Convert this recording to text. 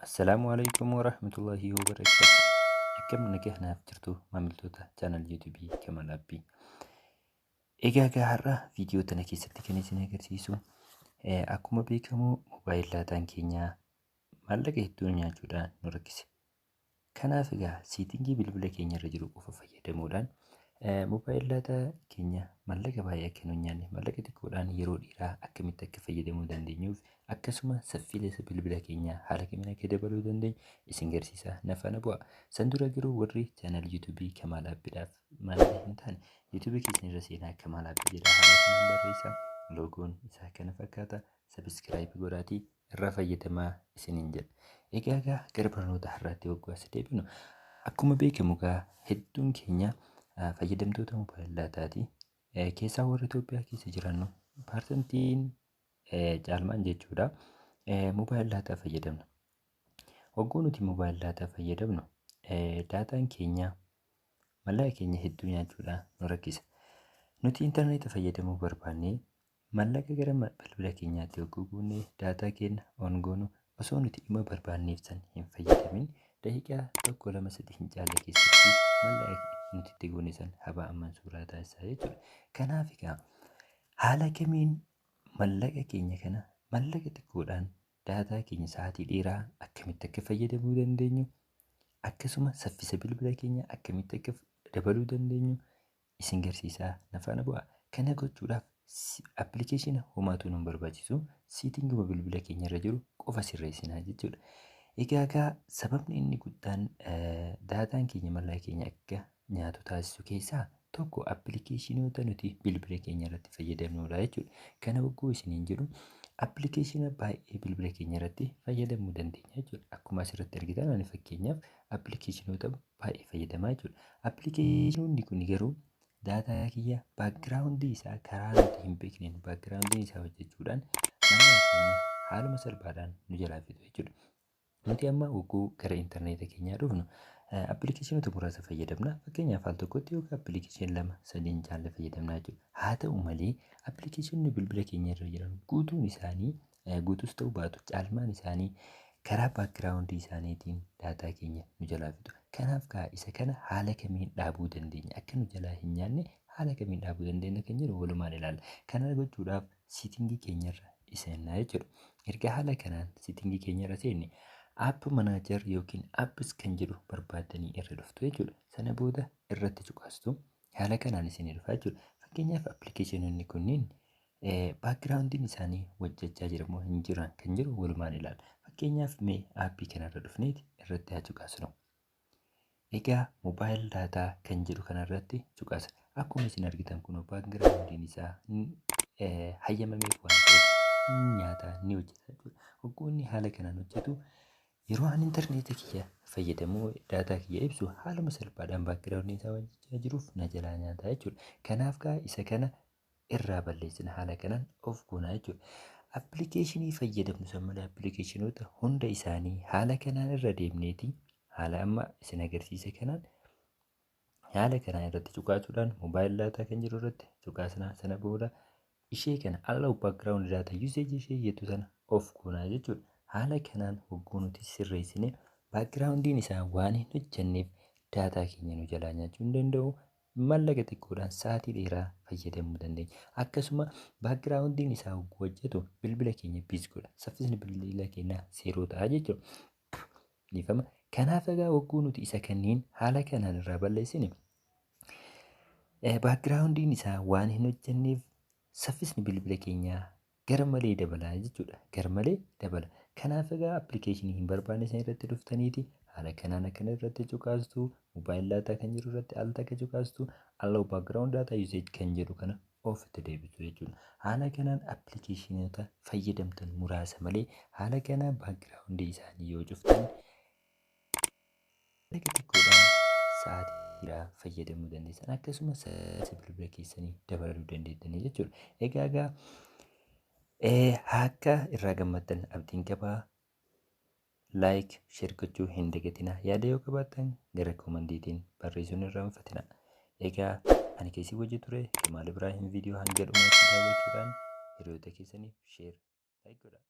Assalaamu alaikum warahmatullahi wabarakatuh. Akkam nagaa naaf jirtu maamiltoota channel YouTube Kamal Abbii. Egaa har'a viidiyoo tana keessatti kan isin agarsiisu akkuma beekamu mobile dataan keenya maallaqa hedduu nyaachuudhaan nu rakkise. Kanaaf egaa setting bilbila keenya irra jiru qofa fayyadamuudhaan mobile data keenya maallaqa baay'ee akka nu nyaanne maallaqa xiqqoodhaan yeroo dheeraa akkamitti akka fayyadamuu dandeenyuuf akkasuma saffisa bilbila keenyaa haala kamiin akka dabaluu dandeenyu isin garsiisa na faana bu'a. San dura garuu warri channel YouTube Kamaal Abbiidhaaf maamila hin taane YouTube keessan irra seenaa Kamaal Abbii jedha haala kanaan barreessa. Loogoon isaa kana fakkaata. Subscribe godhaatii irraa fayyadamaa isiniin jedha. Egaa gara barnoota har'aatti waggaa as deebinu akkuma beekamu egaa hedduun keenya fayyadamtoota mobile dataati. Keessaa warra Itoophiyaa keessa jirannu parsantiin caalmaan jechuudha. Mobile data fayyadamna. Wagguu nuti mobile data fayyadamnu dataan keenya maallaqa keenya hedduu nyaachuudhaan nu rakkisa. Nuti intarneeta fayyadamuu barbaannee maallaqa gara bilbila keenyaatti yogguu guunne data keenya on goonu osoo nuti dhimma barbaanneef san hin fayyadamin daqiiqaa 1 2 3 hin caalle keessatti maallaqa nuti itti goone san habaa amman suuraa taasisaa jechuudha. Kanaaf egaa haala kamiin maallaqa keenya kana maallaqa xiqqoodhaan data keenya sa'aatii dheeraa akkamitti akka fayyadamuu dandeenyu akkasuma saffisa bilbila keenya akkamitti akka dabaluu dandeenyu isin garsiisaa na faana bu'a. Kana gochuudhaaf appilikeeshina homaatu nu barbaachisu settinguma bilbila keenya irra jiru qofa sirreessinaa jechuudha. Egaa sababni inni guddaan dataan keenya maallaqa keenya akka nyaatu taasisu keessaa tokko appilikeeshinoota nuti bilbila keenya irratti fayyadamnudha jechuudha. Kana wagguu isiniin jedhu appilikeeshina baay'ee bilbila keenya irratti fayyadamuu dandeenya jechuudha. Akkuma asirratti argitan ani fakkeenyaaf appilikeeshinoota baay'ee fayyadamaa jechuudha. Appilikeeshinoonni kun garuu data kiyya background isaa karaa nuti hin beekneen background isaa hojjechuudhaan maallaqa keenya haaluma salphaadhaan nu jalaa fixu jechuudha. Nuti amma wagguu gara intarneeta keenyaa dhufnu appilikeeshinoota muraasa fayyadamna. Fakkeenyaaf al tokkotti yookaan appilikeeshinii 2 3 caalle fayyadamna jechuudha. Haa ta'u malee appilikeeshinoonni bilbila keenya irra jiran guutuun isaanii guutus ta'uu baatu caalmaan isaanii karaa background isaaniitiin data keenya nu jalaa fixu. Kanaaf isa kana haala kamiin dhaabuu dandeenya? Akka nu jalaa hin nyaanne haala kamiin dhaabuu dandeenya kan jedhu walumaan ilaalla. Kana gochuudhaaf setting keenyarra seennaa jechuudha. Erga haala kanaan setting keenyarra seenne app manager yookiin apps kan jedhu barbaaddanii irra dhuftu jechuudha. Sana booda irratti cuqaastu haala kanaan isinii dhufa jechuudha. Fakkeenyaaf appilikeeshinoonni kunniin backgroundiin isaanii hojjechaa jira moo hin jiran kan jedhu walumaan ilaalla. Fakkeenyaaf mee aappii kanarra dhufneeti irratti haa cuqaasnu. Egaa mobile data kan jedhu kanarratti cuqaasa. Akkuma isin argitan kun backgroundiin isaa hayyamameef waan ta'eef nyaata ni hojjeta jechuudha. Hogguu inni haala kanaan hojjetu yeroo ani intarneeta kiyya fayyadamuu data kiyya ibsu haaluma salphaadhaan backgroundiin isaa hojjechaa jiruuf na jalaa nyaata jechuudha. Kanaaf isa kana irraa balleessina haala kanaan of goonaa jechuudha. Appilikeeshinii fayyadamnu san malee appilikeeshinoota hunda isaanii haala kanaan irra deemneeti haala amma isin agarsiise kanaan haala kanaan irratti cuqaasuudhaan mobile data kan jiru irratti cuqaasnaa. Sana booda ishee kana allow background data usage ishee jettu sana of goonaa jechuudha. Haala kanaan hogguu nuti sirreessine backgroundiin isaa waan hin hojjenneef data keenya nu jalaa nyaachuu hin danda'u. Maallaqa xiqqoodhaan sa'aatii dheeraa fayyadamuu dandeenya. Akkasuma backgroundiin isaa hogguu hojjetu bilbila keenya busy godha. Saffisni bilbila keenyaa zeeroo ta'a jechuudha. Dhiifama. Kanaaf egaa hogguu nuti isa kanneen haala kanaan irraa balleessine backgroundiin isaa waan hin hojjenneef saffisni bilbila keenyaa gara malee dabala jechuudha. Gara malee dabala. Kanaaf egaa appilikeeshinii hin barbaanne sana irratti dhuftaniiti haala kanaan akkana irratti cuqaastu mobile data kan jiru irratti al takka cuqaastu allow background data usage kan jedhu kana ofitti deebisu jechuudha. Haala kanaan appilikeeshinoota fayyadamtan muraasa malee haala kanaan background isaanii yoo cuftan maallaqa xiqqoodhaan sa'aatii dheeraa fayyadamuu dandeessan. Akkasumas saffisa bilbila keessanii dabaluu dandeettanii jechuudha. Egaa akka irraa gammaddan abdiin qabaa. Like share gochuu hin dagatinaa. Yaada yoo qabaattan gara commentiitiin barreessuun hin irraanfatinaa. Egaa ani keessi hojii ture Kamaal Ibraahim viidiyoo hanga dhumaatti daawwachuudhaan hiriyoota keessaniif share like godhaa.